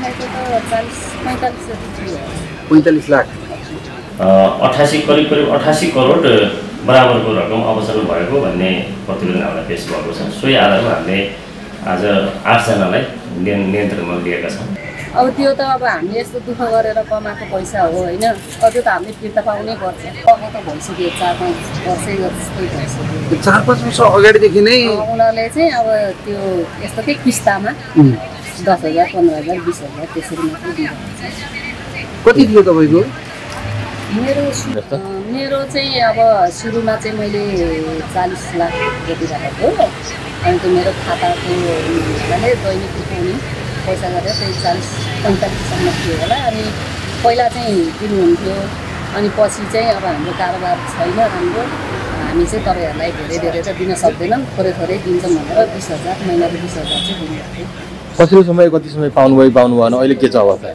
राखेको त 40-45 जति थियो। 45 लाख 88 करिब 88 करोड बराबरको रकम अपसारण भएको भन्ने प्रतिवेदन हामीलाई पेश भएको छ। सोही आधारमा हामीले आज 8 जनालाई नियन्त्रणमा लिएका छौँ। अब त्यो त अब हामीले यस्तो दुःख गरेर कमाएको पैसा हो होइन, अझ त हामीले फिर्ता पाउनै पर्छ। अब त भइसक्यो 4-5 वर्षै जस्तै भइसक्यो। 4-5 वर्ष अगाडिदेखि नै उनीहरूले चाहिँ अब त्यो यस्तो के किस्तामा 10,000, 15,000, 20,000 त्यसरी मात्रै दिइरहेको छ। कति थियो तपाईँको? मेरो चाहिँ अब सुरुमा चाहिँ मैले 40 लाख जति राखेको हो। अनि त्यो मेरो खाताको दैनिक उठाउने पैसा गरेर त्यही 40-45सम्म थियो होला। अनि पहिला चाहिँ दिनुहुन्थ्यो, अनि पछि चाहिँ अब हाम्रो कारोबार छैन राम्रो, हामी चाहिँ तपाईँहरूलाई धेरै त दिन सक्दैनौँ, थोरै दिन्छौँ भनेर 20,000 महिनाको 20,000 चाहिँ दिनुभएको थियो। कति समय पाउनु भएन? अहिले के छ अवस्था?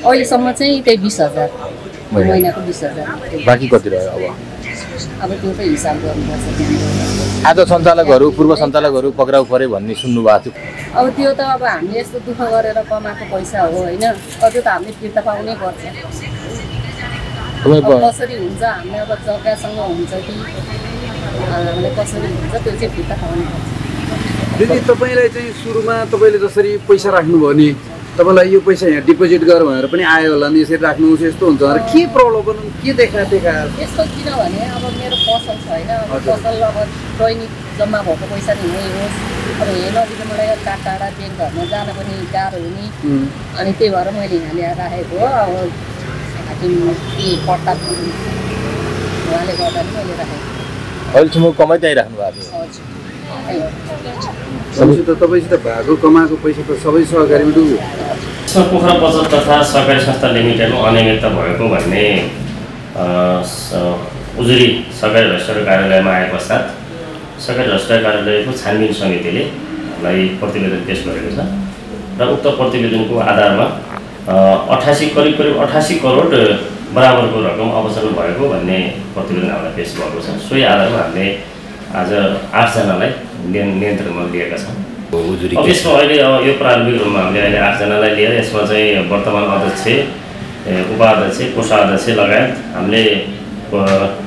अहिलेसम्म चाहिँ त्यही 20,000 महिनाको 20,000। बाँकी कति रह्यो? अब त्यो त हिसाब गर्नुपर्छ। आज सञ्चालकहरू पूर्व सञ्चालकहरू पक्राउ परे भन्ने सुन्नु भएको थियो। अब त्यो त अब हामीले यस्तो दुःख गरेर कमाएको पैसा हो होइन, अझ त हामीले फिर्ता पाउनै पर्छ। कसरी हुन्छ हामीले अब जग्गासँग हुन्छ कि हामीले कसरी हुन्छ त्यो चाहिँ फिर्ता पाउनु पर्छ। दिदी तपाईँलाई चाहिँ सुरुमा तपाईँले जसरी पैसा राख्नुभयो नि, तपाईँलाई यो पैसा यहाँ डिपोजिट गर भनेर पनि आयो होला नि, यसरी राख्नुहोस् यस्तो हुन्छ भनेर के प्रब्लम गर्नु, के देखाएको? यस्तो किनभने अब मेरो पसल छ होइन, पसल अब दैनिक जम्मा भएको पैसा नै यही होस्। अब हेर्न नजिक मलाई टाढा ब्याङ्क घरमा जान पनि गाह्रो हुने, अनि त्यही भएर मैले यहाँ ल्याएर राखेको हो। अब हाकिम के पट्टा उहाँले गर्दा पनि मैले राखेको। अहिलेसम्म कमाइ त्यहीँ राख्नु भएको थियो? हजुर। तपाईँसित भएको कमाएको पैसा त सबै सहकारीमा डुब्यो। पोखरा बचत तथा सहकारी संस्था लिमिटेडमा अनियमितता भएको भन्ने उजुरी सहकारी रजिस्टर कार्यालयमा आए पश्चात सहकारी रजिस्टर कार्यालयको छानबिन समितिले हामीलाई प्रतिवेदन पेश गरेको छ र उक्त प्रतिवेदनको आधारमा 88 करोड बराबरको रकम अपसारण भएको भन्ने प्रतिवेदन हामीलाई पेश भएको छ। सोही आधारमा हामीले आज 8 जनालाई नियन्त्रणमा लिएका छौँ। अब यसमा अहिले यो प्रारम्भिक रूपमा हामीले अहिले 8 जनालाई लिएर यसमा चाहिँ वर्तमान अध्यक्ष, उपाध्यक्ष, कोषाध्यक्ष लगायत हामीले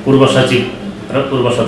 पूर्व सचिव र पूर्व सदस्य